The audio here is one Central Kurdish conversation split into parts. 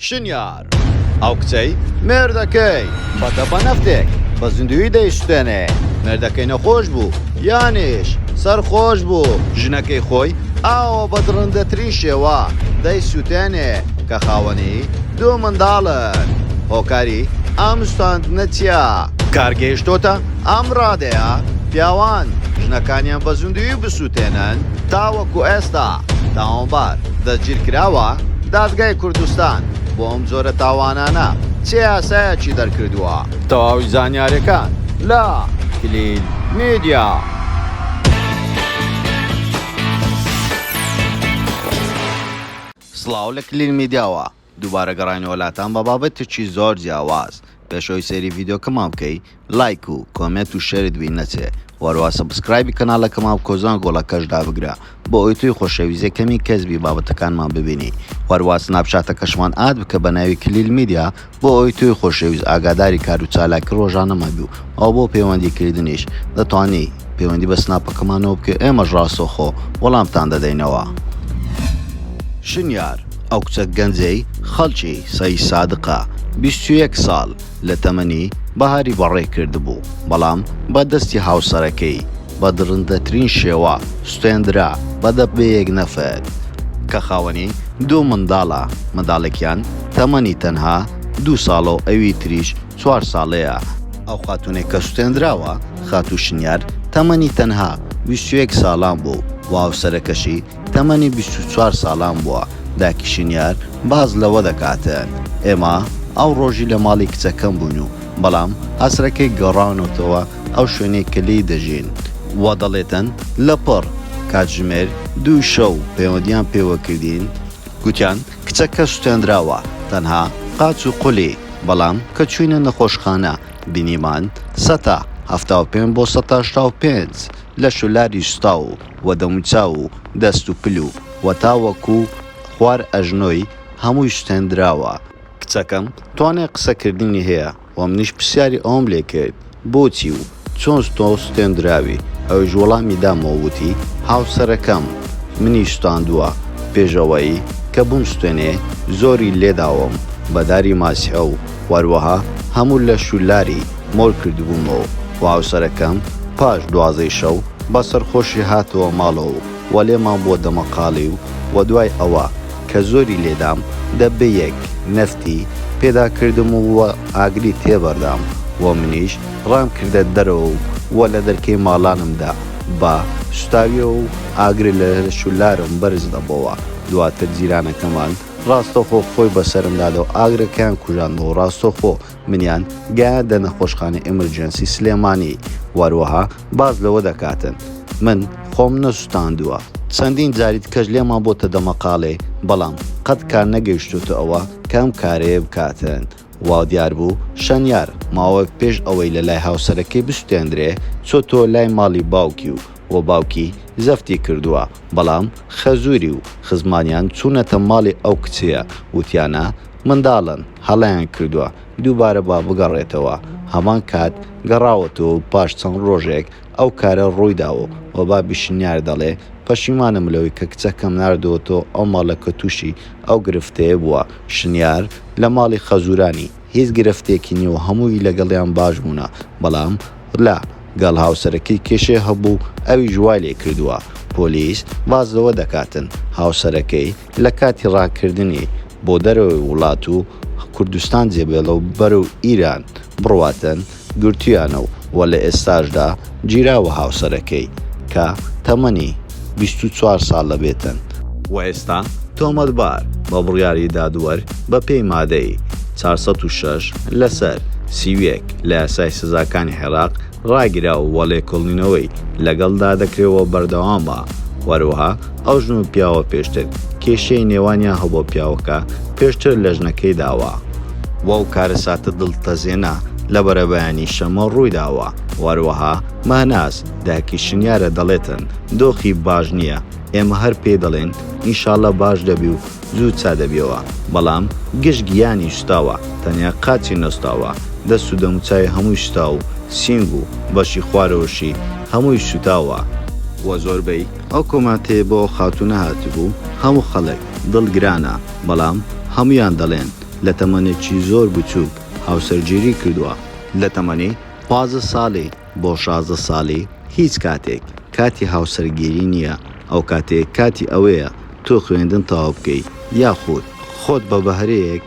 شنیار، ئەو کچەی مێردەکەی بە دەبە نەفتێک بە زیندوویی دەیسوتێنێ، مێردەکەی نەخۆش بوو یانیش سەرخۆش بوو، ژنەکەی خۆی ئاوا بە دڕندەترین شێوە دەیسوتێنێ کە خاوەنی دوو منداڵن. هۆکاری ئەم سوتاندنە چییە؟ کار گەیشتۆتە ئەم ڕادەیە پیاوان ژنەکانیان بە زیندوویی بسوتێنن؟ تاوەکو ئێستا تاوانبار دەستگیرکراوە؟ دادگای کوردستان بۆ ئەم جۆرە تاوانانە چ یاسایەکی دەرکردووە؟ تەواوی زانیاریەکان لە کلیل میدیا. سڵاو لە کلیل میدیاوە دووبارە گەڕاینەوە لاتان بە بابەتێکی زۆر جیاواز پێش ئەوەی سەیری ڤیدیۆکەمان بکەی لایک و comment و share ت بیر نەچێ وەروا subscribe ی کەناڵەکەمان بکەو زەنگۆڵەکەش دابگرە بۆ ئەوەی تۆی خۆشەویست یەکەمین کەس بی بابەتەکانمان ببینی وەروا سناپچاتەکەشمان add بکە بە ناوی کلیل میدیا بۆ ئەوەی تۆی خۆشەویست ئاگاداری کارو چالاکی ڕۆژانەمان بی و ئەو بۆ پەیوەندی کردنیش دەتوانی پەیوەندی بە سناپەکەمانەوە بکەی ئێمەش ڕاستەوخۆ وەڵامتان دەدەینەوە. شنیار، ئەو کچە گەنجەی خەڵکی سەیدسادقە 21 ساڵ لە تەمەنی بەهاری بەڕێ کردبوو، بەڵام بە دەستی هاوسەرەکەی بە دڕندەترین شێوە سوتێندرا بە دەبەیەک نەفت، کە خاوەنی دوو منداڵە، منداڵێکیان تەمەنی تەنها دوو ساڵە و ئەوی تریش چوار ساڵەیە. ئەو خاتوونەی کە سوتێندراوە، خاتوو شنیار، تەمەنی تەنها 21 ساڵان بوو و هاوسەرەکەشی تەمەنی 24 ساڵان بووە، دایکی شنیار باس لەوە دەکاتن، ئێمە ئەو ڕۆژی لە ماڵی کچەکەم بووین و بەڵام هاسەرەکەی گەڕاونەتەوە ئەو شوێنەی کە لێی دەژین و دەڵێتن لەپڕ کاتژمێر دووی شەو پەیوەندیان پێوە کردین گوتیان کچەکە سوتێندراوە تەنها قاچ و قولی بەڵام کە چووینە نەخۆشخانە بینیمان سەتا 75 بۆ سەتا 85 لەش و لاری سوتاو و دەموچاو و دەست و پل و و تاوەکو خوار ئەژنۆی هەمووی سوتێندراوە. کچەکەم توانای قسەکردنی هەیە و منیش پرسیاری ئەوەم لێ کرد بۆچی و چۆن تۆ سوتێندراوی؟ ئەویش وەڵامی دامەوە وتی هاوسەرەکەم منی سوتاندووە، پێش ئەوەی کە بمسوتێنێ زۆری لێداوم بە داری ماسیحە و هەروەها هەموو لەش و لاری مۆر کردبوومەوە و هاوسەرەکەم پاش دوازدەی شەو بە سەرخۆشی هاتەوە ماڵەوە و لێمان بووە دەمەقاڵی و دوای ئەوە کە زۆری لێدام دەبەیەک نەفتی پێدا کردم و ئاگری تێبەردام و منیش ڕام کردە دەرەوە و لە دەرکەی ماڵانم دا بە سوتاویەوە و ئاگر لە لەش و لارم بەرز دەبۆوە دواتر جیرانەکەمان ڕاستەوخۆ خۆی بە سەرم دادا و ئاگرەکەیان کوژاندەوە و ڕاستەوخۆ منیان گەیاندە نەخۆشخانەی emergency سلێمانی وەروەها باس لەوە دەکاتن من خۆم نەسوتاندووە چەندین جاری دیکەش لێمان بۆتە دەمەقاڵێ بەڵام قەت کار نەگەیشتۆتە ئەوە کە ئەم کارەیە بکاتن وا دیار بوو شەنیار ماوەیەک پێش ئەوەی لە لای هاوسەرەکەی بسوتێندرێ چۆتەوە لای ماڵی باوکی و و باوکی زەفتی کردووە بەڵام خەزوری و خزمانیان چوونەتە ماڵی ئەو کچەیە وتیانە منداڵن هەڵەیان کردووە دووبارە با بگەڕێتەوە هەمان کات گەڕاوەتەوە و پاش چەند ڕۆژێک ئەو کارە ڕوویداوە و بابی شنیار دەڵێ پەشیمانم لەوەی کە کچەکەم ناردووەتەوە ئەو ماڵە کە تووشی ئەو گرفتەیە بووە شنیار لە ماڵی خەزوورانی هیچ گرفتێکی نیە و هەمووی لەگەڵیان باش بوونە بەڵام لە گەڵ هاوسەرەکەی کێشەی هەبوو ئەویش وای لێ کردووە پۆلیس باس لەوە دەکاتن هاوسەرەکەی لە کاتی ڕاکردنی بۆ دەرەوەی وڵات و کوردستان جێبێڵە و بەرەو ئیران بڕواتن گرتویانە و وە لە ئێستاشدا گیراوە هاوسەرەکەی کە تەمەنی 24 ساڵ دەبێتن. وە ئێستا تۆمەتبار بە بڕیاری دادوەر بە پێی مادەی 406 لەسەر 31 لە یاسای سزاکانی عێراق ڕاگیراوە و لێکۆڵینەوەی لەگەڵدا دەکرێ و بەردەوامە. وەروەها ئەو ژن و پیاوە پێشتر کێشەی نێوانیان هەبووە پیاوەکە پێشتر لە ژنەکەی داوە. و ئەو کارەساتە دڵتەزێنە لە بەرەبەیانی شەممە ڕوویداوە. وەروەها مەهناز دایکی شنیارە دەڵێتن دۆخی باش نییە ئێمە هەر پێی دەڵێین ئینشاڵڵە باش دەبی و زوو چا دەبیەوە بەڵام گشت گیانی سوتاوە تەنیا قاچی نەسوتاوە دەست و دەموچاوی هەمووی سوتاو و سینگ و بەشی خوارەوەشی هەمووی سوتاوە. وە زۆربەی ئەو کۆمێنتەی بۆ ئەو خاتوونە هاتبوو هەموو خەڵک دڵ گرانە بەڵام هەموویان دەڵێن. لە تەمەنێکی زۆر بچووک هاوسەرگیری کردووە، لە تەمەنی 15 ساڵی بۆ 16 ساڵی هیچ کاتێک کاتی هاوسەرگیری نییە، ئەو کاتەیە کاتی ئەوەیە تۆ خوێندن تەواو بکەی یاخود خۆت بە بەهرەیەک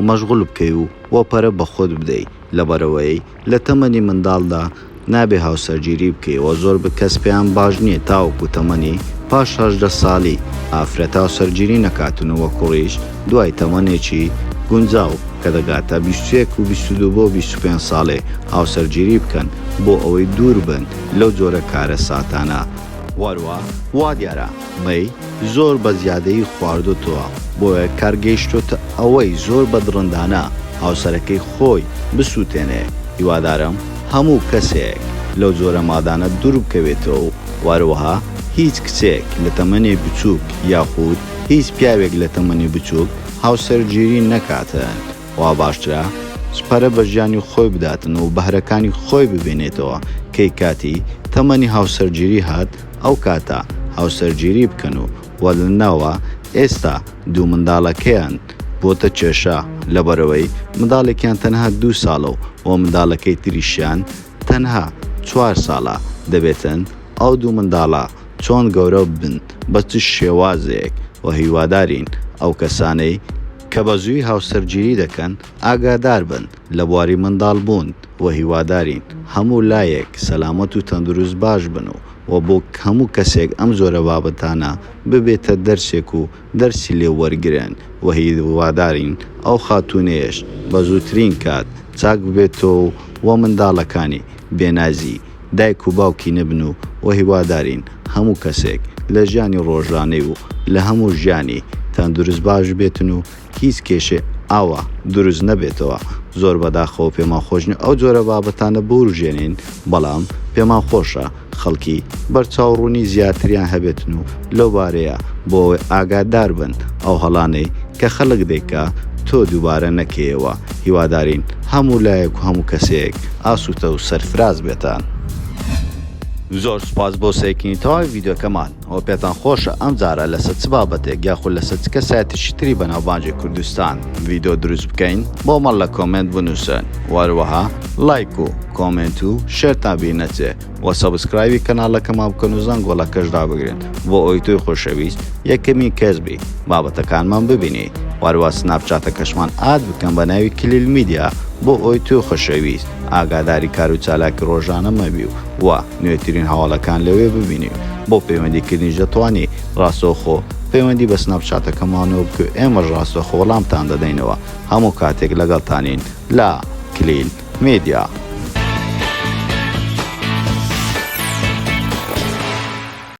مەشغول بکەی و وە پەرە بە خۆت بدەی لەبەرئەوەی لە تەمەنی منداڵدا نابێ هاوسەرگیری بکەی وە زۆر کەس پێیان باش نیە تاوەکو تەمەنی پاش 18 ساڵی ئافرەت هاوسەرگیری نەکاتن و کوڕیش دوای تەمەنێکی گونجاو کە دەگاتە 21 و 22 بۆ 25 ساڵێ هاوسەرگیری بکەن بۆ ئەوەی دوور بن لەو جۆرە کارەساتانە. وەروە وا دیارە مەی زۆر بە زیادەیی خواردۆتەوە بۆیە کار گەیشتۆتە ئەوەی زۆر بە دڕندانە هاوسەرەکەی خۆی بسوتێنێ هیوادارم هەموو کەسێک لەو جۆرە مادانە دوور بکەوێتەوە و هەروەها هیچ کچێک لە تەمەنی بچوک یاخود هیچ پیاوێک لە تەمەنی بچوک هاوسەرگیری نەکاتن وا باشترە پەرە بە ژیانی خۆی بداتن و بەهرەکانی خۆی ببینێتەوە کەی کاتی تەمەنی هاوسەرگیری هات ئەو کاتە هاوسەرگیری بکەن و وە لەناوە ئێستا دوو منداڵەکەیان بۆتە کێشە لەبەرئەوەی منداڵێکیان تەنها دوو ساڵە و وە منداڵەکەی تریشیان تەنها چوار ساڵە دەبێتن ئەو دوو منداڵە چۆن گەورە ببن بە چ شێوازێک وە هیوادارین ئەو کەسانەی کە بە زووی هاوسەرگیری دەکەن ئاگادار بن لە بواری منداڵ بوون وە هیوادارین هەموو لایەک سەلامەت و تەندروست باش بن و وە بۆ هەموو کەسێک ئەم جۆرە بابەتانە ببێتە دەرسێک و دەرسی لێ وەرگرن وە هیوادارین ئەو خاتوونەیەش بە زووترین کات چاک ببێتەوە و وە منداڵەکانی بێ نازی دایک و باوکی نەبن و وە هیوادارین هەموو کەسێک لە ژیانی ڕۆژانەی و لە هەموو ژیانی تەندروست باش بێتن و هیچ کێشەی ئاوا دروست نەبێتەوە زۆر بەداخەوە پێمان خۆش نیە ئەو جۆرە بابەتانە بوروژێنین بەڵام پێمان خۆشە خەڵکی بەرچاو ڕوونی زیاتریان هەبێتن و لەو بارەیە بۆ ئەوەی ئاگادار بن ئەو هەڵانەی کە خەڵک دەیکا تۆ دووبارە نەکەیەوە هیوادارین هەموو لایەک و هەموو کەسێک ئاسوودە و سەرفراز بێتان. زۆر سوپاس بۆ سەیرکردنی تەواوی ڤیدیۆکەمان. ئەوە پێتان خۆشە ئەم جارە لەسەر چ بابەتێک یاخود لەسەر چ کەسایەتێکی تری بەناوبانگی کوردستان ڤیدیۆ دروست بکەین بۆمان لە comment بنووسن و هەروەها لایک و comment و share تان بیر نەچێ و subscribe ی کەناڵەکەمان بکەن و زەنگۆڵەکەش دابگرن بۆ ئەوەی تۆی خۆشەویست یەکەمین کەس بی بابەتەکانمان ببینی و هەروەها سناپچاتەکەشمان add بکەن بە ناوی کلیل میدیا بۆ ئەوەی تۆی خۆشەویست ئاگاداری کار و چالاکی ڕۆژانەمان بی و و نوێترین هەواڵەکان لەوێ ببینی بۆ پەیوەندی کردنیش دەتوانی ڕاستەوخۆ پەیوەندی بە سناپچاتەکەمانەوە بکەی و ئێمەش ڕاستەوخۆ وەڵامتان دەدەینەوە هەموو کاتێک لەگەڵتانین لە کلیل میدیا.